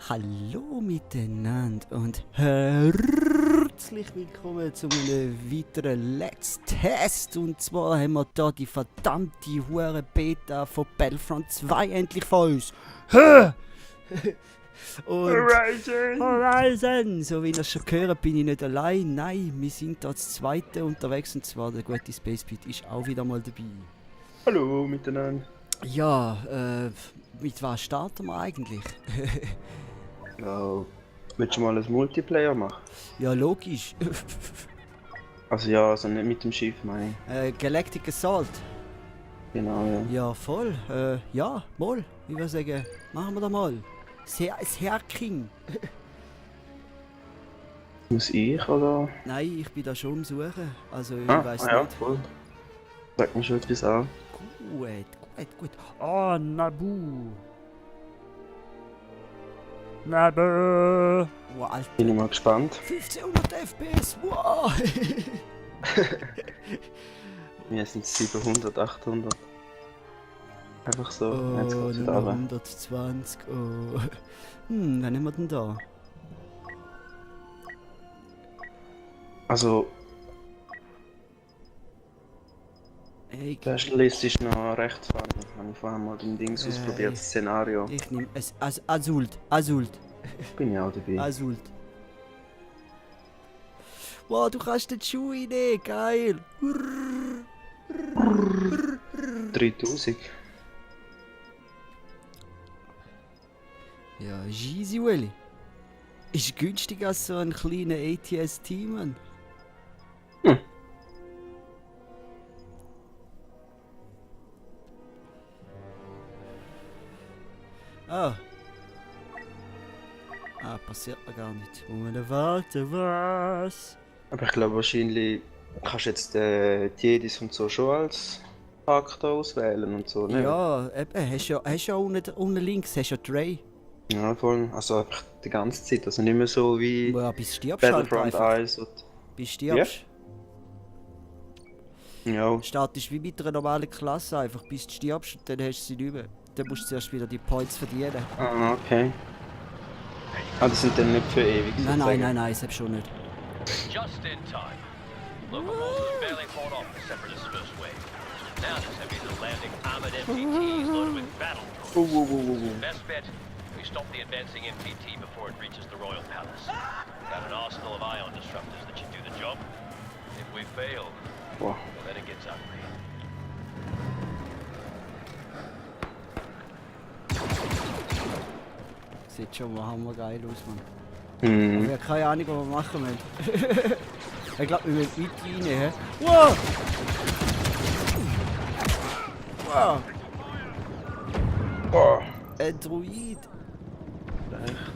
Hallo miteinander und herzlich willkommen zu einem weiteren Let's Test. Und zwar haben wir hier die verdammte hure Beta von Battlefront 2 endlich vor uns. Und Horizon! So wie ihr schon gehört, bin ich nicht allein. Nein, wir sind hier das zweite unterwegs und zwar der gute Spacebeat ist auch wieder mal dabei. Hallo miteinander. Ja, mit was starten wir eigentlich? Ja, willst du mal ein Multiplayer machen? Ja, logisch. Also ja, also nicht mit dem Schiff, meine ich. Galactic Assault. Genau, ja. Ja, voll. Ja, mal. Ich würde sagen, machen wir da mal. Das Herking. Muss ich, oder? Nein, ich bin da schon am Suchen. Also, ich Ah, weiß ja, nicht. voll. Sag mir schon etwas an. Gut. Oh, Nabu. Nabu. Wow, Alter. Bin ich mal gespannt. 1500 FPS. Wow. Wir sind 700, 800. Einfach so. Jetzt Oh, geht's nur wieder noch runter. 120. Oh. Wen haben wir denn da? Also, Ey, der List ist noch rechts vorne. Habe ich vorher mal den Dings ausprobiert, das Szenario. ich nehme es. Asult. Bin ich auch dabei. Asult. Wow, du kannst den Schuh reinnehmen. Geil. 3000. Ja, easy, Willy. Ist günstiger als so ein kleiner ATST, Mann. Hm. Ah. Passiert mir gar nicht. Muss man warten, was? Aber ich glaube wahrscheinlich kannst du jetzt die Jedis und so schon als Charakter auswählen und so, ne? Ja, eben, hast ja unten links hast ja Dre. Ja, voll. Also einfach die ganze Zeit. Also nicht mehr so wie Ja, bis du stirbst halt Battlefront einfach. 1 und... Bis du stirbst. Ja, Startest wie mit einer normalen Klasse einfach, bis du stirbst und dann hast du sie nicht mehr. Dann musst du zuerst wieder die Points verdienen. ah, okay. Ah, das sind dann nicht für ewig. sozusagen. Nein, das hab ich schon nicht. Just in time. Locomotives barely fought off the Separatist first wave. Now this heavies are landing armored MPTs loaded with battle droids. Best bet, we stop the advancing MPT before it reaches the Royal Palace. Got an arsenal of ion disruptors that should do the job. If we fail, Boah. well, then it gets ugly. Sieht schon mal hammergeil aus, Mann. Hm. Ich habe keine Ahnung, was wir machen müssen. Ich glaube, wir müssen weit rein, hä? Wow! Wow! Boah. Ein Druid! Echt.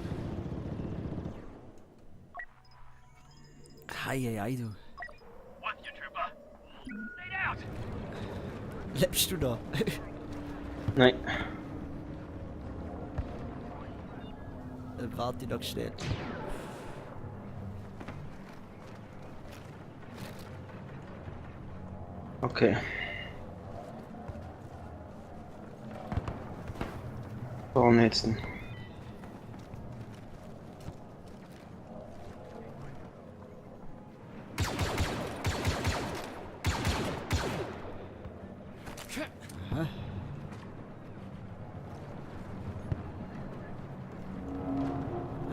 Heieiei, du. What, you trooper? Stay out! Lebst du da? Nein. Dann warte ich noch schnell. Okay. Warum jetzt denn?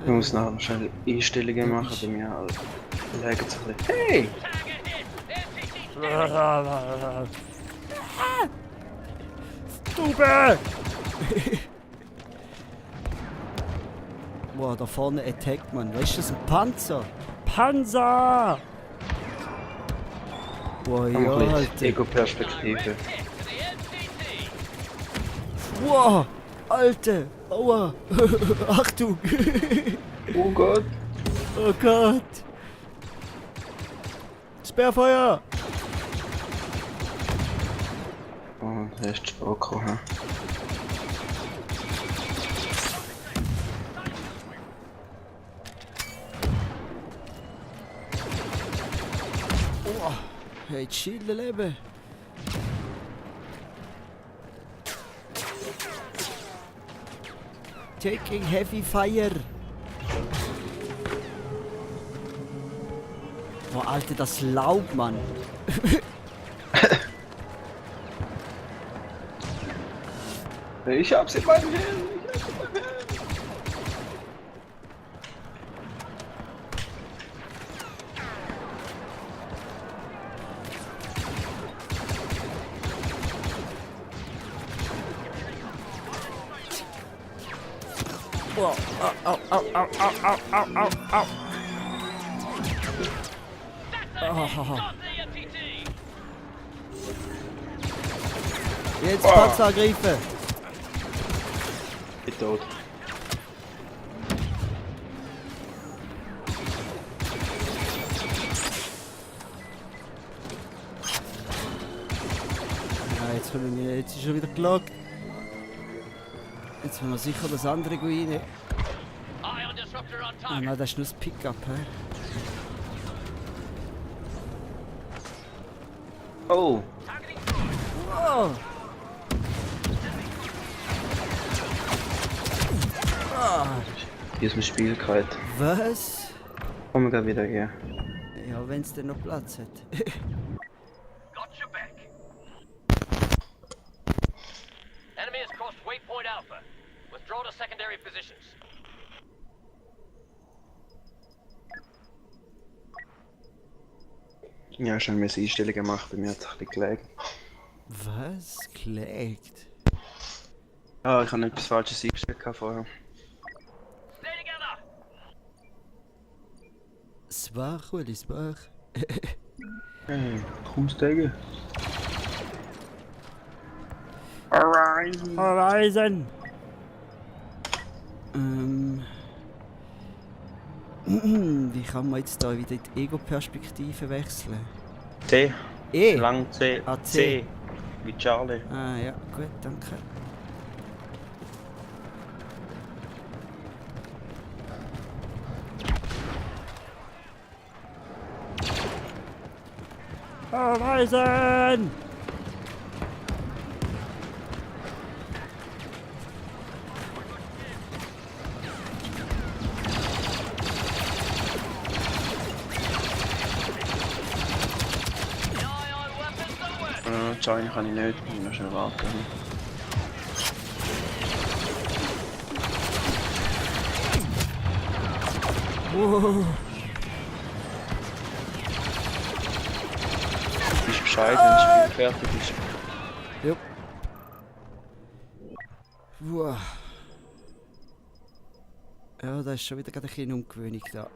Ich muss nachher noch schnell Einstellungen machen bei mir. Also, legen sich ein bisschen. Hey! Stube! Boah, da vorne attackt man. Weißt du, das ist ein Panzer? Panzer! Boah, ja, Ein bisschen Alter. Ego-Perspektive. Wow! Alter! Aua! Achtung! Oh Gott! Oh Gott! Sperrfeuer! Oh, der ist zu spät gekommen. Oh, hey, chillen Leben! taking heavy fire. Oh, Alter, das Laub, Mann. Ich hab's in meinem Hirn. Ich hab's in meinem Hirn. Oh, au, au, au, au, au, au, au, au. Oh. Jetzt Panzer angreifen. Ich bin tot. Ja, jetzt können wir, jetzt ist er wieder gelockt. Jetzt müssen wir sicher das andere rein. Ah nein, das ist nur das Pickup, hä? Oh! Wow! Hier ist mein Spiel gerade. Was? Kommen wir wieder her. Ja, wenn es denn noch Platz hat. Got your back. Enemy has crossed waypoint Alpha. Withdraw to secondary positions. Ja, schon mir Einstellungen gemacht, bei mir hat es ein bisschen gelegen. Was? Gelegt? Ah, ich habe etwas Falsches eingestellt vorher. Stay together. Zwach, Uli, zwach. Hey, kommst du gegen? Horizon! Horizon! Wie kann man jetzt da wieder die Ego-Perspektive wechseln? C. E? Lang C. Ah, C. Wie Charlie. Ah ja, gut, danke. Horizon! Charlie kann ich nicht, ich muss noch schnell warten. Wow. Du bist Bescheid, wenn das Spiel fertig ist. Jupp. Wow. Ja, da ist schon wieder gerade ein bisschen ungewöhnlich da.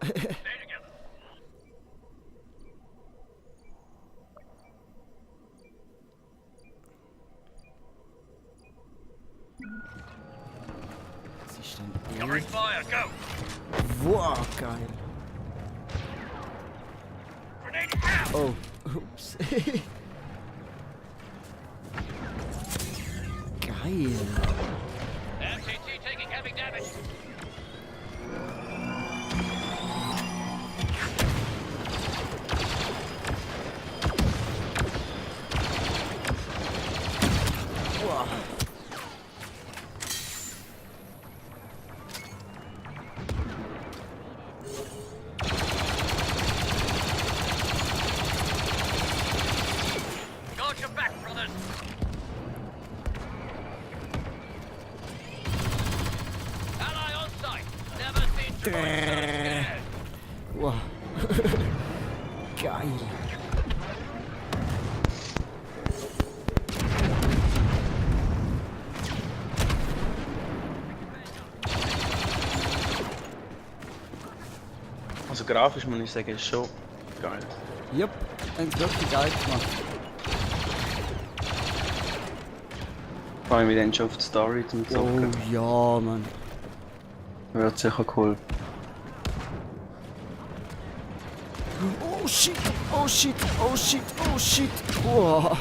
Was ist denn Covering fire, go. Wow, geil. Grenade out. Oh, ups. Geil. MTT taking heavy damage. Wow. Got your back, brothers. Ally on site. Never seen droids so scared. Wow. Geil. Also grafisch muss ich sagen, ist schon geil. Jupp, haben sie wirklich geil gemacht. Freue mich dann schon auf die Story zum Oh Zocken. ja, Mann. Wird sicher cool. Oh shit, oh shit, oh shit, oh shit. Wow.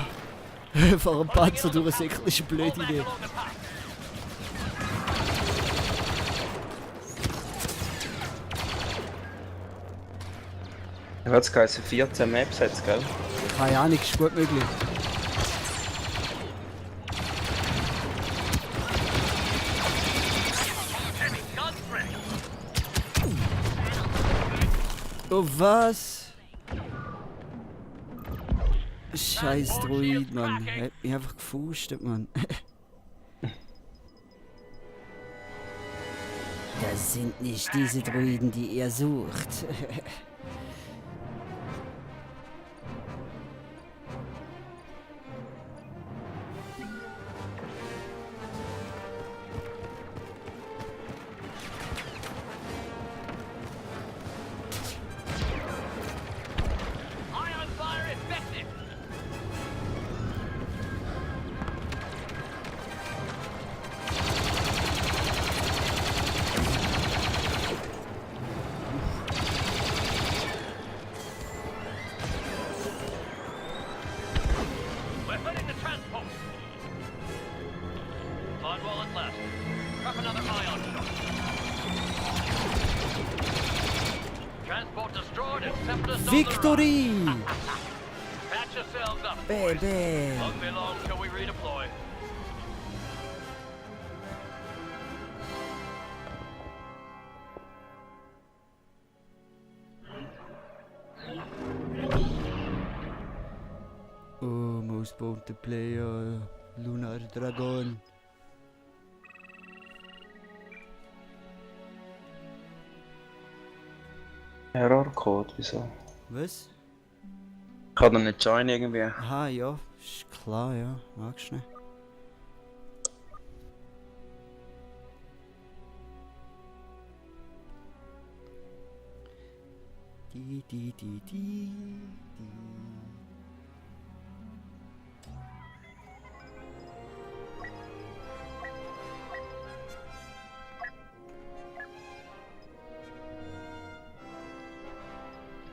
Vor einem Panzer durchsäckeln ist eine blöde Idee. Along the path. Er hat es geheißen, 14 Maps hat's, gell? Keine Ahnung, ist gut möglich. Oh was? Scheiß Droid, Mann. Er hat mich einfach gefustet, Mann. Das sind nicht diese Droiden, die ihr sucht. Ion fire effective. Weapon in the transport. Sidewall at left. Trap another ion shot. Transport destroyed and separatists on the run. Victory! Patch yourselves up, boys. Baby! Won't be long till we redeploy. Oh, most wanted player, Lunar Dragon. Errorcode, wieso? Was? Kann er nicht joinen irgendwie? Aha, ja, ist klar, ja. Magst du nicht? Die.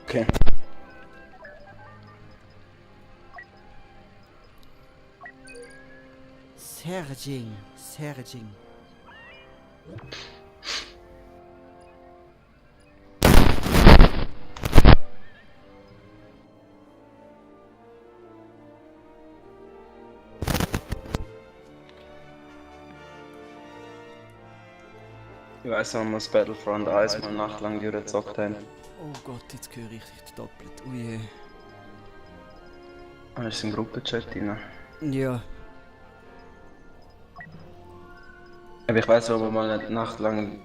Okay. Serging. Ich weiss, wenn wir das Battlefront 1 mal nachtlang durchgezockt haben. Oh Gott, jetzt höre ich dich doppelt. Oh je. Ah, ist im Gruppenchat drin. Ja. Aber ich weiss, wo wir mal eine Nacht lang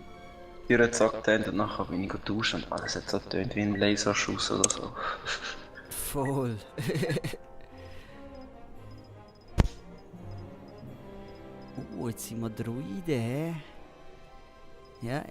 durchgezockt haben und nachher bin ich duschen und alles hat so getönt wie ein Laserschuss oder so. Voll. Oh, jetzt sind wir Droiden, hä? Ja.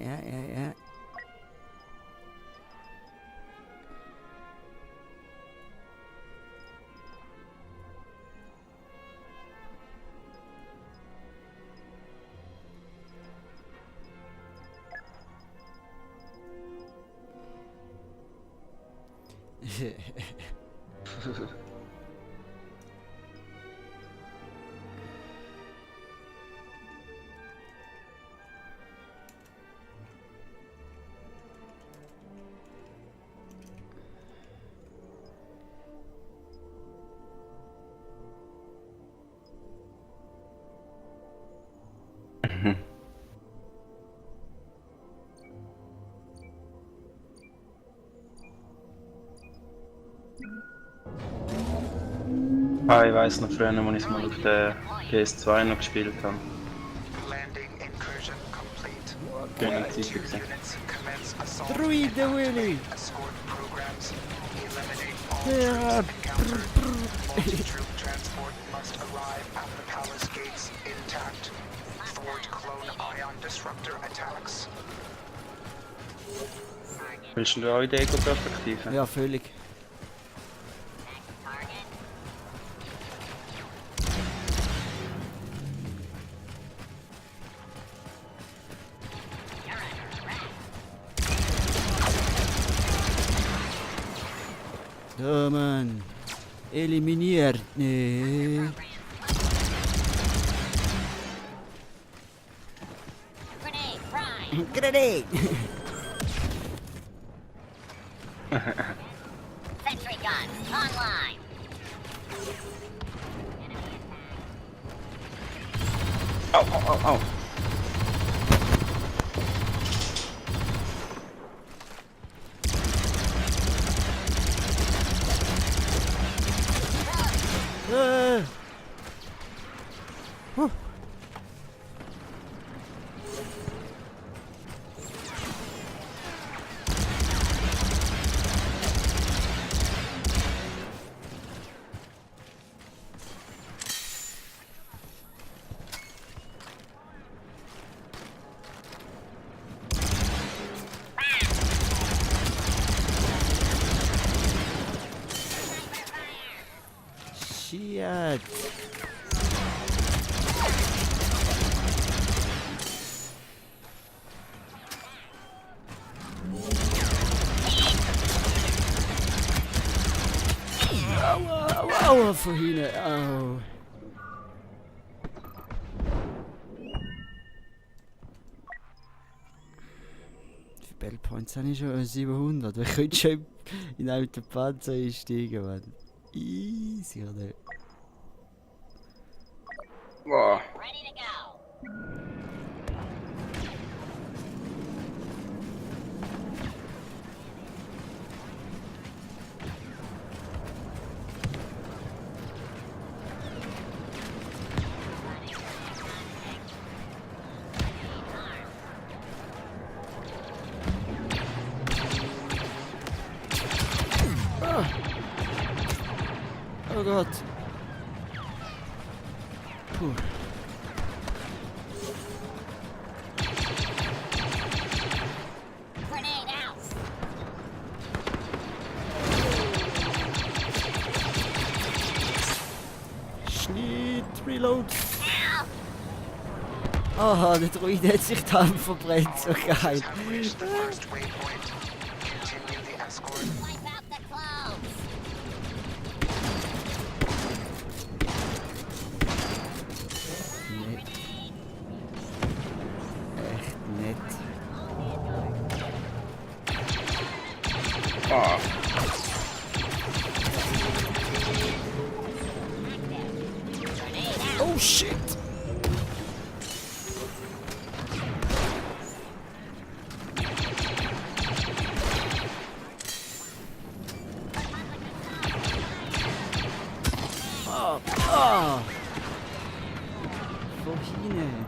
Ah, ich weiss noch früher, als ich es mal auf der PS2 noch gespielt habe. Landing incursion complete. Schöne Zeit gewesen. Units commence assault. Droiden, Willy! Escort programs. Eliminate Ja, all troops encountered. Multi-troop transport must arrive at the palace gates intact. Thwart clone ion disruptor attacks. Willst du auch in die Ego-Perspektive? Ja, völlig. Ja, Mann. Eliminiert. Nee. Grenade! Sentry gun online. Au. Shit! Aua, aua, aua, von hinten, au. Wie viele Bellpoints habe ich schon? 700. Wir können schon in einen alten Panzer einsteigen, Mann. Easy, oder? Wow. Ready to go. Oh Gott. Puh. Grenade out. Schnitt, Reload. Ow. Aha, der Druide hat sich dann verbrennt, so geil. Have reached the first waypoint. Continue the escort. Wipe out the clones. Nett. Echt nett. Ah. Oh shit! Ah, ah! Von hinten.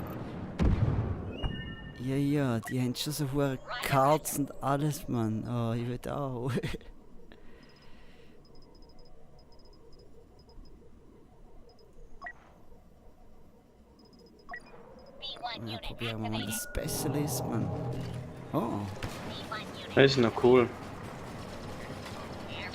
Ja, ja, die haben schon so hohe Cards und alles, Mann. Oh, ich will auch. B1 Ja, unit probieren wir mal activated. das Specialist, Mann. Oh, B1 unit. Das ist noch cool. Clear.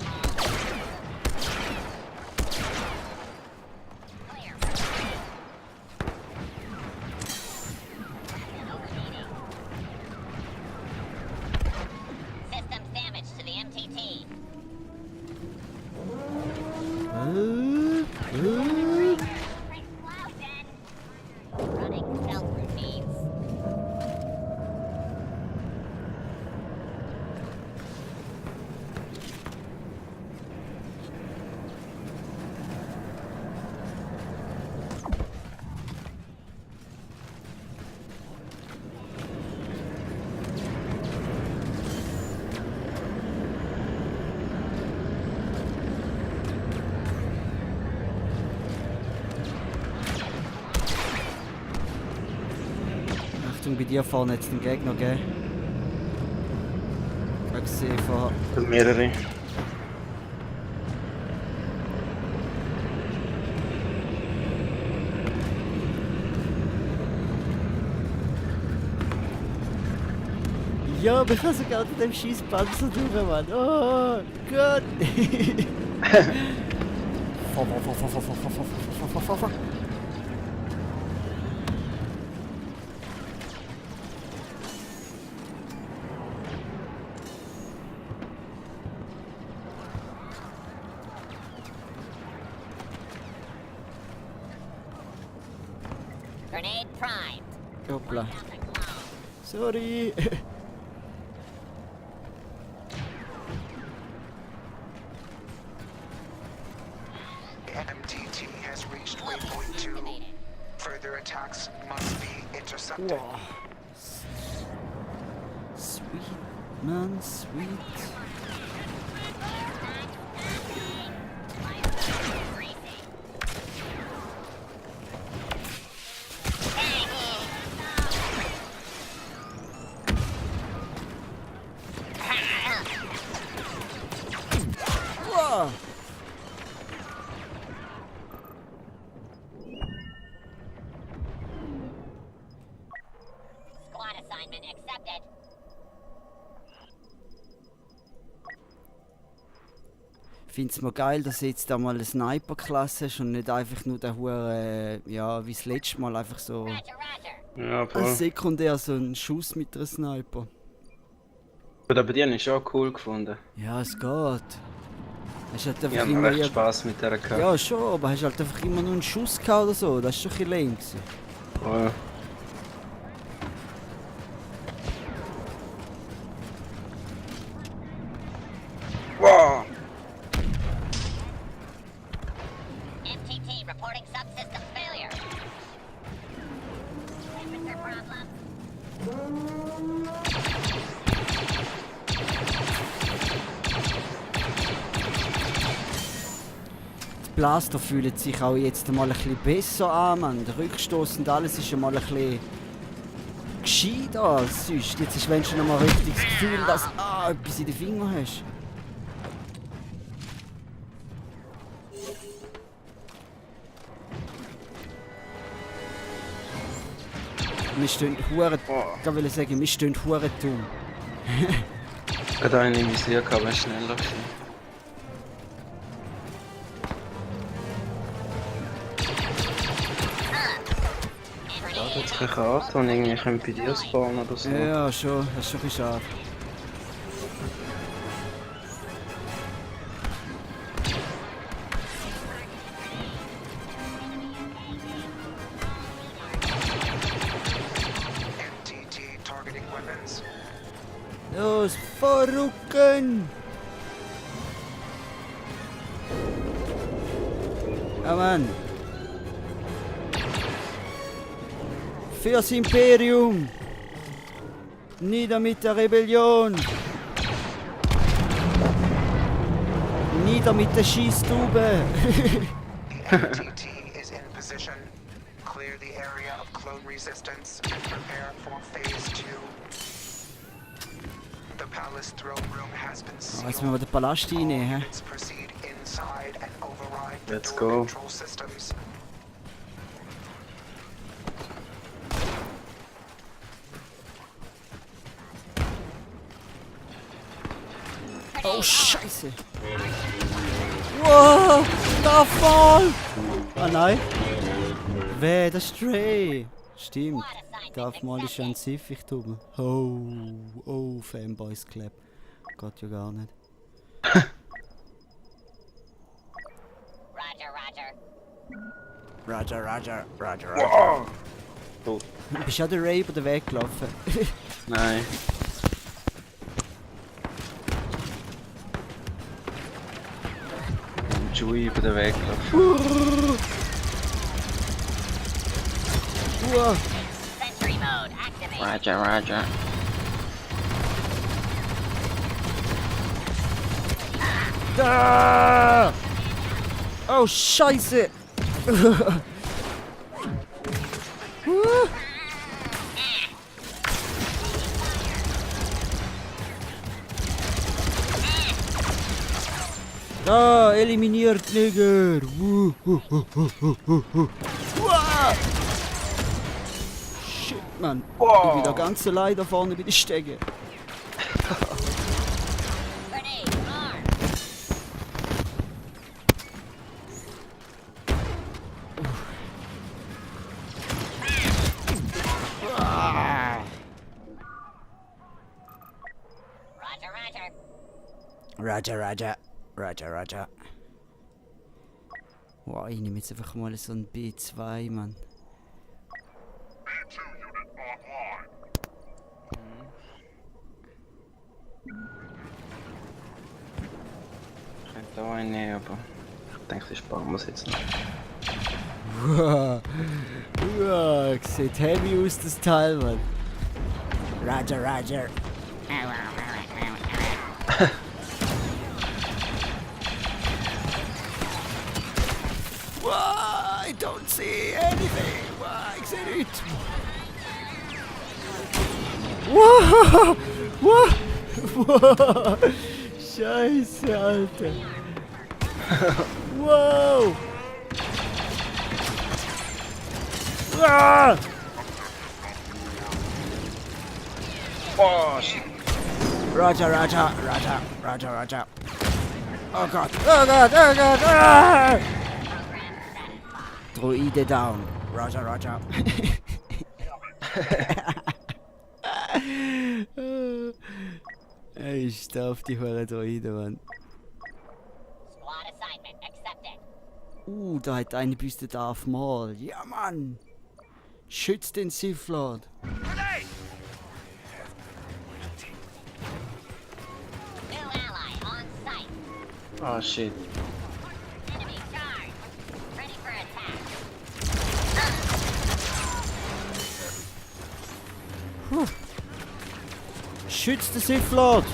Systems damage to the MTT. Running stealth routines. Achtung, bei dir vorne jetzt den Gegner, gell? Ich habe gesehen vorher. Das sind mehrere. Ja, aber ich kann sogar unter dem Schießpanzer durch, Mann. Oh Gott! Fahr, fahr, fahr, fahr, fahr, fahr, fahr, fahr, fahr, fahr, fahr. Grenade primed. Hoppla. Wipe out the clones. Sorry. MTT has reached waypoint 2. Activated. Further attacks must be intercepted. Wow. Sweet, man, sweet. Wow. Squad assignment accepted. finde es mal geil, dass du jetzt einmal eine Sniper-Klasse hast und nicht einfach nur der Hure, ja, wie das letzte Mal einfach so Roger, Roger. Ja, voll. sekundär so einen Schuss mit einer Sniper. Gut, aber die habe ich schon cool gefunden. Ja, es geht. Hast halt Ich einfach habe immer recht Spaß mit der gehabt. Ja, schon, aber hast halt einfach immer nur einen Schuss gehabt oder so. Das ist schon ein bisschen lame gewesen. Voll. Wow! MTT reporting subsystem failure. Temperature problem. Die Blaster fühlen sich auch jetzt mal ein bisschen besser an, man. Der Rückstoß und alles ist ja mal ein bisschen gescheiter als sonst. Jetzt ist wenn schon mal richtig das Gefühl, dass du etwas in den Fingern hast. Wir stehen hure... Ich wollte sagen, wir stehen hure dumm. Gerade einen im Visier gehabt, aber schneller gewesen. Da hat keine Karte und irgendwie können bei dir spawnen oder so. Ja, schon. Das ist schon ein bisschen schade. MTT targeting weapons. Los, vorrücken! Ja, Mann. Fürs Imperium! Nieder mit der Rebellion! Nieder mit der Schießtube! MTT is in position. Clear the area of clone resistance and prepare for phase 2. The palace throne room has been sealed. Jetzt müssen wir den Palast All reinnehmen. Hä? units proceed inside and override the Let's door go. control systems. Oh, Scheiße! Wow! Darth Maul! Ah nein! Wer? Das ist Stray! Stimmt. Darth Maul ist ja ein Sith, ich dumme. Oh, Fanboys Clap. Geht ja gar nicht. Roger, Roger. Wow! Tot. Bist du auch der Ray über den Weg gelaufen? Nein. Und Chewie über den Weg gelaufen. Wow! Sentry mode activated. Roger, Roger. Ah! Oh, Scheiße! Ah, eliminiert, Nigger! Shit, Mann! Ich bin da ganz allein da vorne bei den Stegen. Grenade armed. Roger, Roger. Roger. Wow, ich nehme jetzt einfach mal so ein B2, Mann. Ich könnte auch einen nehmen, aber ich denke, ich sparen wir es jetzt noch. Wow, sieht heavy aus, das Teil, Mann. Roger. Wow, I don't see anything. Wow, ich sehe nichts. Wow. Scheiße, Alter. Wow. Ah! Oh, shit. Roger. Oh Gott, oh Gott, oh Gott, ah! Droide down. Roger, Roger. Ey, ich stehe auf die hohe Droide, Mann. Squad assignment accepted. Da hat eine Büste Darth Maul. Ja, Mann. Schützt den Sith Lord. New ally on site. Ah, shit. Enemy charge. Ready for attack. Schützt den Sith Lord.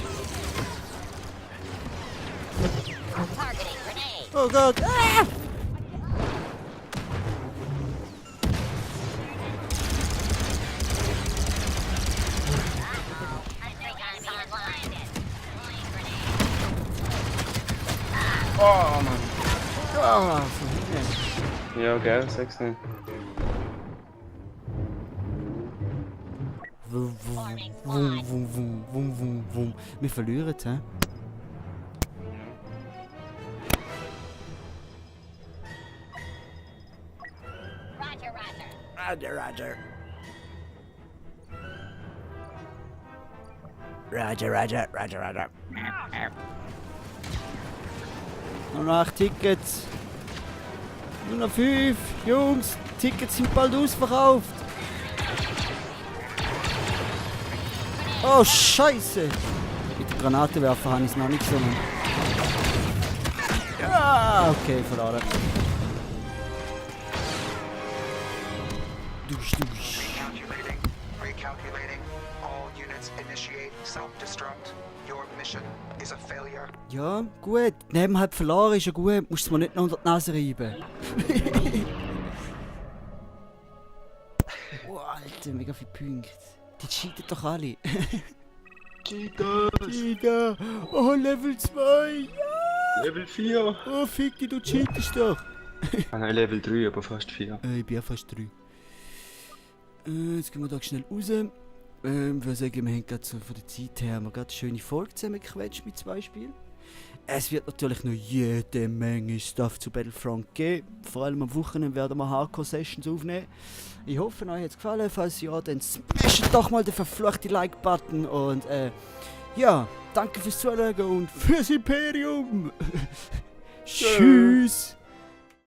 Targeting grenade. Oh Gott. Ah! I think I'm online. Deploying grenade. Oh, Mann. Ah, von hinten. Ja, gell, sag's nicht. Wum, Forming wum, squad. wum, wum, wum, wum, wum. Wir verlieren, hä? Roger, Roger. Roger, Roger. Roger, Roger, Roger, Roger. Nur noch 8 Tickets. Nur noch 5. Jungs, Tickets sind bald ausverkauft. Oh, Scheiße. Mit der Granatenwerfer habe ich es noch nicht gesungen. Ja, okay, verloren. Dusch, dusch. Recalculating. Recalculating. All units initiate self-destruct. Your mission is a failure. Ja, gut. Neben halb verloren ist ja gut. Musst du mir nicht noch unter die Nase reiben. Oh, Alter, mega viele Punkte. Die cheaten doch alle. Cheater! Oh, Level 2! Ja! Level 4. Oh, fick dich, du cheatest doch! Ah, nein, Level 3, aber fast 4. Ich bin ja fast 3. Jetzt gehen wir da schnell raus. Ich würde sagen, wir haben gerade so von der Zeit her gerade eine schöne Folge zusammengequetscht mit 2 Spielen. Es wird natürlich noch jede Menge Stuff zu Battlefront geben. Vor allem am Wochenende werden wir Hardcore-Sessions aufnehmen. Ich hoffe, euch hat es gefallen. Falls ja, dann smasht doch mal den verfluchten Like-Button. Und ja, danke fürs Zuschauen und fürs Imperium. Tschüss.